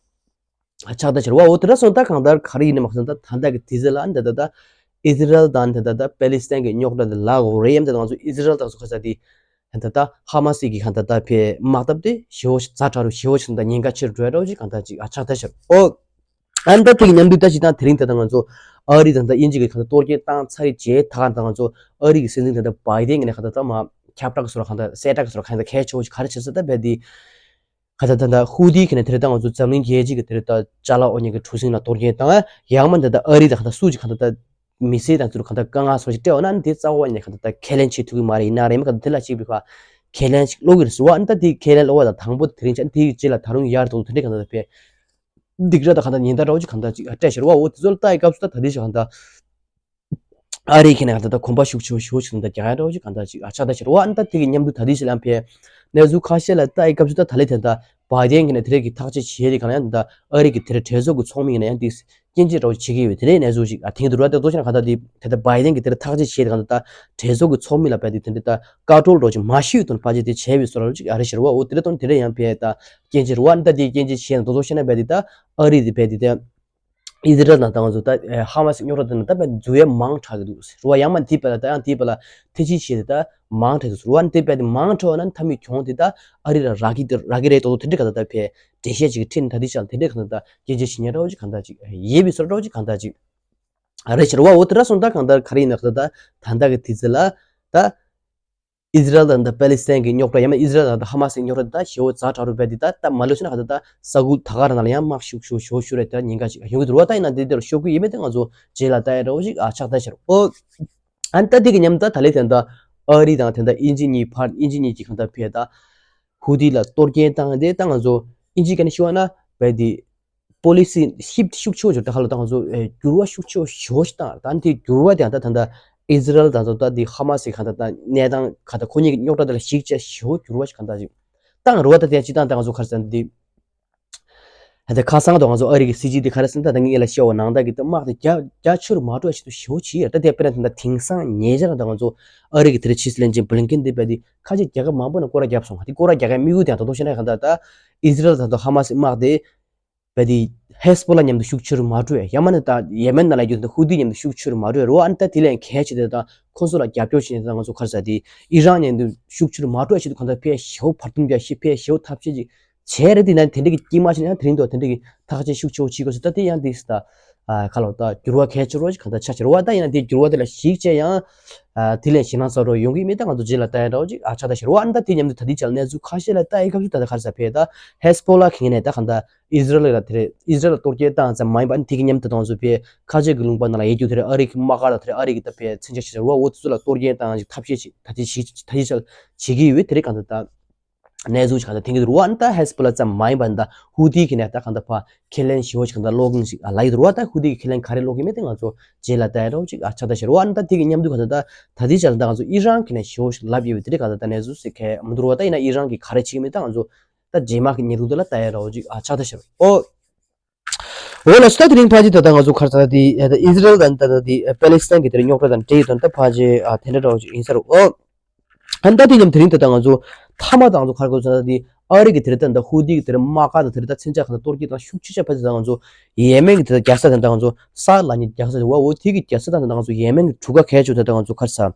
ཆགས་ད་ཕྱིར་བ་འོ་དེ་འདྲ་སོང་ད་གང་ལྟར་ག་རེ་ཡིན་ནི་མ་གསུངས་ད་ད་ལྟ་གི་དུས་ཚོད་ལ་ཨ་ནི་ད་ད་ད་ཨི་ཟི་རལ་དང་ད་ད་ད་པེ་ལི་སི་ཐན་གི་རྙོག་དྲ་དེ་ལ་འོ་རེད་ཡམ་ད་ང་ཚོ་ཨི་ཟི་རལ་དང་སུ་ཁ་ས་དེ་ད་ད་ཧ་མ་སི་གི་གང་ད་ད་ཕེ་དམག་འཐབ་དེ་ཞེ་བོ་ཛ་དྲག་རུ་ཞེ་བོ་ཞིག་ད་ཉེན་ཁ་ཆེ་རུ་འགྲོ་ཡ་འདྲ་བོ་ཞིག་གང་ད་ཅིག་ཨ་ཆགས་ད་ཕྱིར་འོ། ཨ་ནི་ད་དེ་གི་མཉམ་དུ་ད་ཅིག་ད་དེ་རིང་ད་ད་ང་ཚོ་ཨ་རི་དང་ད་དབྱིན་ཇི་གི་གང་ད་གཏོར་སྐྱོན་བཏང་ཚར་རེད་རྗེས་ད་གང་ད་ང་ཚོ་ཨ་རི་གི་སྲིད་འཛིན་ད་ད་བྷའི་ཌེན་གི་ནས་གང་ད་ད་མ་ཁྱབ་བསྒྲགས་གི་སོ་ར་གང་ད་གསལ་བསྒྲགས་གི་སོ་ར་གང་ད་གལ་ཆེ་བོ་ཞིག་ག་རེ་བྱེད་ས་ད་བས་དེ། ག་ད་ད་ད་ཧུ་ཏི་གི་ནས་དེ་རེད་ད་ང་ཚོ་འཛམ་གླིང་རྒྱལ་སྤྱི་གི་དེ་རེད་ད་ཅ་ལག་དབོར་མཁན་གི་གྲུ་གཟིངས་ལ་གཏོར་སྐྱོན་བཏང་ཡང་མ་འདི་ད་ཨ་རི་ད་ག་ད་སུ་ཅིག་ག་ད་ད་མི་སེར་དང་ཚུར་ག་ད་དཀའ་ངལ་སོགས་ཅིག་སྤྲད་འོ་ན་འདི་རྩ་བ་ནས་ག་ད་ད་ཁས་ལེན་བྱེད་ཐུབ་ཀྱི་མ་རེད། ཡིན་ན་རེད་མ་ག་ད་དེ་ལ་གཅིག་པའི་ཁ་ཁས་ལེན་ཅིག་ཀློག་གི་རེད་ཟེར་བ་ཨ་ནི་ད་དེ་ཁས་ལེན་ཀློག་པ་ད་དང་པོ་དེ་རིང་ཆ་དེའི་རྗེས་ལ་ད་རུང་ཡར་དུ་དེ་འདྲས་ག་ད་ད་ཕེ་སྡིགས་ར་ད་ག་ད་ཉེན་བརྡ་འདྲ་བོ་ཅིག་ག་ད་ཅིག་སྤྲད་ཤར་བ་འོ་དེ་ཚོ་ལ་ལྟ་ཡི་སྐབས་སུ་ད་ད་དེ་ཞིག་ག་ད། ཨ་རི་གི་ནང་ད་ལྟ་གོམ་པ་ཤུགས་ཆེ་ཤུགས་ཆེ་ད་རྒྱག་ཡ་འདྲ་བོ་ཞིག་གང་ལྟར་ཅིག་ཨ་ཆགས་ད་ཕྱིར་འོ་ཨ་ནི་ད་དེ་གི་མཉམ་དུ་ད་དེ་ཞིག་ལ་ཕེ་གནས་ཚུལ་ཁ་ཤས་ལ་ལྟ་ཡི་སྐབས་སུ་ད་ད་ལེ་དེ་ད་བྷའི་ཌེན་གི་ནས་དེ་རེད་གི་ཐག་གཅོད་བྱས་རེད་གང་ཡང་ད་ཨ་རི་གི་དེ་རེད་གྲོས་ཚོགས་གི་ཚོགས་མི་གི་ནས་ཡང་དེ་སྐྱོན་བརྗོད་འདྲ་བོ་ཞིག་བྱེད་ཀྱི་ཡོད་དེ་རེད་གནས་ཚུལ་ཞིག་ཨ་དེང་དུ་ར་ད་དོ་ཞིག་ན་གང་ལྟར་དེ་དེ་ད་བྷའི་ཌེན་གི་དེ་རེད་ཐག་གཅོད་བྱས་རེད་གང་ལྟར་ད་གྲོས་ཚོགས་གི་ཚོགས་མི་ལ་བས་དེ་དེ་འདྲ་ད་བཀའ་འཁྲོལ་འདྲ་བོ་ཞིག་མ་ཤེས་དོན་ཕ་ཅེ་དེ་བྱས་པའི་བཟོ་འདྲ་བོ་ཞིག་ཨ་རེ་ཕྱིར་འོ་དེ་རེད་དོན་དེ་རེད་ཡང་ཕེ་ད་སྐྱོན་བརྗོད་འོ་ཨ་ནི་ད་དེ་སྐྱོན་བརྗོད་བྱས་ན་དོ་དོ་ཞིག་ན་བས་དེ་ད་ཨ་རི་དེ་བས་དེ་ད། ཨི་ཟི་རལ་དང་ད་ང་ཚོ་ད་ཧ་མ་སི་རྙོག་དྲ་དེ་ནང་ད་བས་འཛུལ་ཡ་མང་དྲགས་ཀྱི་འདུག་ཟེར་བ་ཡང་མ་འདི་བས་ལ་ད་ཡང་འདི་བས་ལ་ཐེ་ཅི་བྱས་ཏེ་ད་མང་དྲགས་འདུག་ཟེར་བ་འདི་བས་དེ་མང་དྲགས་བ་ན་མཐའ་མའི་གྱོང་དེ་ད་ཨ་རི་ལ་རག་གི་དེ་རག་གི་རེད་དོ་དོ་དེ་འདྲ་ག་ད་ད་བས་འགྲེལ་བཤད་ཅིག་ཁྲིད་ནས་ད་འདི་ཆགས་དེ་འདྲ་ག་ད་ད་སྐྱེ་འཆི་ཞི་ཉེ་འདྲ་བོ་ཅིག་གང་ད་ཅིག་ཡས་པའི་བཟོ་འདྲ་བོ་ཅིག་གང་ད་ཅིག་རེད་ཟེར་བ་འོ་དེ་འདྲ་སོང་ད་གང་ད་ག་རེ་ཡིན་ན་ག་ད་ད་ད་ལྟ་གི་དུས་ཚོད་ལ་ད། ཨི་ཟི་རལ་དང་ད་པེ་ལི་སི་ཐན་གྱི་རྙོག་དྲ་ཡང་ན་ཨི་ཟི་རལ་དང་ད་ཧ་མ་སི་རྙོག་དྲ་དེ་ད་ཞེ་བོ་ཛ་དྲག་རུ་བས་དེ་ད་ད་མ་ལོས་ན་ཧ་ད་ད་ས་ཁུལ་ད་ག་ར་ནང་ལ་ཡང་དམག་ཤུགས་ཤུགས་ཤུགས་ཤུགས་རེད་ད་ཉེན་ཁ་ཞིག་ཡོང་གི་འདུག་ར་ད་ཡིན་ན་དེ་དེར་ཤོག་གི་ཡིན་མེད་དེ་ང་ཚོ་རྗེས་ལ་ལྟ་ཡ་འདྲ་བོ་ཞིག་ཨ་ཆགས་ད་ཤར་ཨོ། ཨ་ནི་ད་དེ་གི་མཉམ་ད་ད་ལས་དེ་ད་ཨ་རི་དང་དེ་ད་དབྱིན་ཇི་གཉིས་ཕར་དབྱིན་ཇི་གཉིས་ཀྱི་གང་ད་ཕེ་ད་ཧུ་ཏི་ལ་གཏོར་སྐྱོན་བཏང་དེ་ད་ང་ཚོ་དབྱིན་ཇི་ག་ནས་ཤི་བ་ན་བས་དེ། པོ་ལི་སི་ཤིབ་ཤུགས་ཆེ་བོ་བྱུང་ད་ཧ་ལོ་ད་ང་ཚོ་འགྱུར་བ་ཤུགས་ཆེ་བོ་ཞེ་བོ་ཞིག་བཏང་ད་དེ་འགྱུར་བ་དེ་ད་ད་ད་ཨི་ཟི་རལ་ད་ཚོ་ད་དེ་ཧ་མ་སི་ག་ད་ད་གནས་སྟངས་ག་ད་ཁོ་གཉིས་ཀྱི་རྙོག་དྲ་དེ་ལ་ཞིག་ཆ་ཞེ་བོ་འགྱུར་བ་ཞིག་ག་ད་ཅིག་བཏང་རུ་བ་ད་དེ་ཅི་བཏང་ད་ང་ཚོ་ག་རེ་ཟེར་ན་དེ་ད་ཁ་སང་ད་ང་ཚོ་ཨ་རི་གི་སྲིད་སྤྱི་དེ་ག་རེ་ཟེར་ན་ད་ད་ངས་ལ་བཤད་བ་ནང་ད་གི་ད་དམག་དེ་རྒྱ་རྒྱ་ཆེ་རུ་མ་འགྲོ་ཡ་ཆེད་དུ་ཞེ་བོ་བྱེད་ཡ་ད་དེ་དཔེར་ན་ད་དེང་སང་ཉེ་ཆར་ད་ང་ཚོ་ཨ་རི་གི་དེ་རེ་ཕྱི་སྲིད་བློན་ཆེན་བྷི་ལིན་ཀིན་དེ་བས་དེ་ཁ་ཆེ་རྒྱལ་ཁབ་མང་པོ་ནས་སྐོར་ར་བརྒྱབ་སོང་དེ་སྐོར་ར་རྒྱག་ཡ་དམིགས་ཡུལ་དེ་ད་དོ་ཞེ་ན་ག་ད་ད་ཨི་ཟི་རལ་ད་ད་ཧ་མ་སི་དམག་དེ། བས་དེ་ཧེ་སི་བྷོ་ལ་མཉམ་དུ་ཤུགས་ཆེ་རུ་མ་འགྲོ་ཡ་ཡ་མ་ནི་ད་ཡེ་མེན་ནང་ལ་ཡོད་ད་ཧུ་ཏི་མཉམ་དུ་ཤུགས་ཆེ་རུ་མ་འགྲོ་ཡ་རོ་ཨ་ནི་ད་དེ་ལས་གལ་ཆེ་དེ་ད་ཁོང་ཚོ་ལ་རྒྱབ་སྐྱོར་བྱེད་ནས་ད་ང་ཚོ་ག་རེ་ཟེར་དེ་ཨི་རན་མཉམ་དུ་ཤུགས་ཆེ་རུ་མ་འགྲོ་ཡ་ཆེད་དུ་གང་ལྟར་ཕེ་ཞེ་བོ་བར་འདུམ་རྒྱག་ཤེས་ཕེ་ཞེ་བོ་ཐབས་ཤེས་ཅིག་བྱས་རེད་དེ་ན་དེ་འདྲ་གི་དཀྱིལ་མ་ཆེ་ན་ཡང་དེ་རིང་དུ་དེ་འདྲ་གི་ཐག་གཅོད་ཤུགས་ཆེ་བོ་བྱེད་དགོས་ཟེར་ད་དེ་ཡང་དེ་ད་ ཨ་ཁ་ལོ་ད་འགྱུར་བ་གལ་ཆེ་རོ་ཅིག་གང་ད་ཆ་ཆེ་རོ་བ། ད་ཡིན་ན་དེ་འགྱུར་བ་དེ་ལ་གཞིགས་བྱས་ཡང་ཨ་དེ་ལས་ཞེད་སྣང་ཚ་རོ་ཡོང་གི་མེད། ད་ང་ཚོ་རྗེས་ལ་ལྟ་ཡ་འདྲ་བོ་ཅིག་ཨ་ཆགས་ད་ཤི་རོ་བ། ཨ་ད་དེ་མཉམ་དུ་ད་དེ་ཆ་ལ་གནས་ཚུལ་ཁ་ཤས་ལ་ལྟ་ཡི་སྐབས་སུ་ད་ད་ག་རེ་ཟ་ཕེ་ད་ཧེ་སི་བྷོ་ལ་གི་ངོས་ནས་ད་གང་ད་ཨི་ཟི་རལ་ལ་དེ་རེད། ཨི་ཟི་རལ་ལ་གཏོར་སྐྱོན་བཏང་ཙམ་མ་ཡིན་པ། ཨ་ནི་དེ་གི་མཉམ་དུ་ད་ང་ཚོ་ཕེ་ཁ་ཆེ་གི་ལུང་པ་ནང་ལ་ཡོད་རྒྱུ་དེ་རེད། ཨ་རི་གི་དམག་སྒར་ལ་དེ་རེད། ཨ་རི་གི་ད་ཕེ་མཚོན་ཆ་ཆེ་ཆེ་རོ་བ། འོ་དེ་ཚོ་ལ་གཏོར་སྐྱོན་བཏང་ཅིག་ཐབས་ཤེས་ཅིག་ད་དེ་བྱེད་ད་དེ་ཆ་བྱེད་ཀྱི་ཡོད། དེ་རེད། གང་ད་ད། གནས་ཚུལ་ཞིག་གང་ལྟར་ཐེངས་ཀྱི་རུ་བ། ཨ་ནི་ད་ཧེ་སི་བྷོ་ལ་ཙམ་མ་ཡིན་པ། ཨ་ནི་ད་ཧུ་ཐི་གི་ནས་ད་གང་ལྟར་ཕ་ཁས་ལེན་ཞེ་པོ་ཞིག་གང་ལྟར་སློག་གིན་ཞིག་ལ་ཡི་རུ་བ། ད་ཧུ་ཐི་གི་ཁས་ལེན་ག་རེ་སློག་གི་མེད་དེ་ང་ཚོ་རྗེས་ལ་ལྟ་ཡ་འདྲ་བོ་ཅིག་ཨ་ཆགས་ད་ཤི་རུ་བ། ཨ་ནི་ད་དེ་གི་མཉམ་དུ་གང་ལྟར་ད་ད་ལྟའི་ཆ་ལ་ད་ང་ཚོ་ཨི་རན་གི་ནས་ཞེ་པོ་ཞིག་ལབ་ཡོད་པའི་དེ་རིགས་གང་ལྟར་ད་གནས་ཚུལ་ཞིག་གས་མི་འདུག་རུ་བ། ད་ཡིན་ན་ཨི་རན་གི་ག་རེ་བྱེད་ཀྱི་མེད། ད་ང་ཚོ་ད་རྗེས་མ་གི་ཉེས་རྡུང་དེ་ལ་ལྟ་ཡ་འདྲ་བོ་ཅིག་ཨ་ཆགས་ད་ཤི་རུ་ཨོ། འོ་ལགས་སོ། ད་དེ་རིང་ཕལ་ཆེར་ད་ལྟ་ང་ཚོ་ག་རེ་ཟེར་ན་དེ་ཨ་ད་ཨི་ཟི་རལ་དང་ད་ལྟ་དེ་ཨ་པེ་ལེ་སི་ཐན་གྱི་དེ་རིང་རྙོག་དྲ་དང་འབྲེལ་ཡོད་དོན་ད་ཕལ་ཆེར་ཨ་དེ་འདྲ་འདྲ་བོ་ཅིག་ཡིན་ས་རེད། ཨོ། ཨ་ནི་ད་དེ་མཉམ་དེ་རིང་ད་ལྟ་ང་ཚོ་མཐའ་མ་ད་ང་ཚོ་ག་རེ་གོ་ཟེར་ན་དེ་ཨ་རི་གི་དེ་རིང་ད་ལྟ་ཧུ་ཐི་གི་དེ་རིང་དམག་སྒར་དང་དེ་རིང་ད་མཚོན་ཆ་གང་ལྟར་གཏོར་སྐྱོན་བཏང་ཤུགས་ཆེ་ཤོས་ཕལ་ཆེར་ད་ང་ཚོ་ཡེ་མེན་གི་དེ་རྒྱལ་ས་དང་ད་ང་ཚོ་ས་ལ་ཉེ་རྒྱལ་ས་དེ་བ། འོ་དེ་གི་རྒྱལ་ས་དང་ད་ང་ཚོ་ཡེ་མེན་གི་གྲུ་ཁ་གལ་ཆེ་ཤོས་དེ་ད་ང་ཚོ་ག་རེ་ཟེར།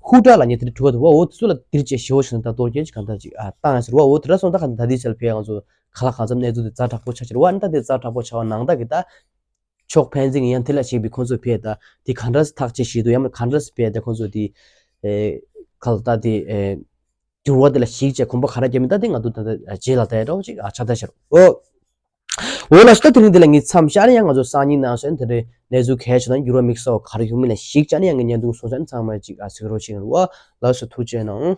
ཧུ་ཏྲ་ལ་ཉེ་དེ་གྲུ་ཁ་དེ་བ། འོ་དེ་ཚོ་ལ་དེ་རིང་ཅེས་ཞེ་པོ་ཞིག་ད་གཏོར་སྐྱོན་ཅིག་གང་ལྟར་ཅིག་ཨ་བཏང་ཡ་ཟེར་བ། འོ་དེ་འདྲ་སོང་ད་གང་ལྟར་ད་དེའི་ཆ་ལ་ཕེ་ང་ཚོ་ག་ལ་གང་འཚམ་གནས་ཚུལ་དེ་ཛ་དྲག་པོ་ཆགས་ཀྱི་རེད་བ། ཨ་ནི་ད་དེ་ཛ་དྲག་པོ་ཆགས་པ་ནང་ལྟར་གྱི་ད་ཕྱོགས་ཕན་ཚུན་ཡང་དེ་ལ་གཞིགས་པའི་ཁོང་ཚོས་ཕེ་ད་དེ་ག་འདྲ་ཐག་གཅོད་བྱེད་འདུག་ཡང་མིན་ག་འདྲ་ཕེ་ད་ཁོང་ཚོས་དེ་ཨེ་ག་ལ་ད་དེ་ཨེ་འགྱུར་བ་དེ་ལ་གཞིགས་བྱས་གོམ་པ་ག་རེ་རྒྱབ་མིན་ད་དེ་ང་ཚོ་ད་ལྟ་རྗེས་ལ་ལྟ་ཡ་འདྲ་བོ་ཅིག་ཨ་ཆགས་ད་ཤར། འོ། འོ་ལགས་སོ། ད་དེ་རིང་འདི་ལ་ངས་མཚམས་བཞག་ནས། ཡང་ང་ཚོ་སང་ཉིན་ནང་སོན་དེ་འདྲའི་གནས་ཚུལ་གལ་ཆེ་དང་འགྱུར་བ་དམིགས་བསལ་ག་རེ་ཡོང་མིན་ལ་གཞིགས་བྱས་ནས་ཡང་ངས་བརྙན་ཐུང་སོང་ཙང་ཚང་མ་ཅིག་ཨ་གཟིགས་རོགས་བྱེད་རོགས། ལགས་སོ། ཐུགས་རྗེ་གནང་།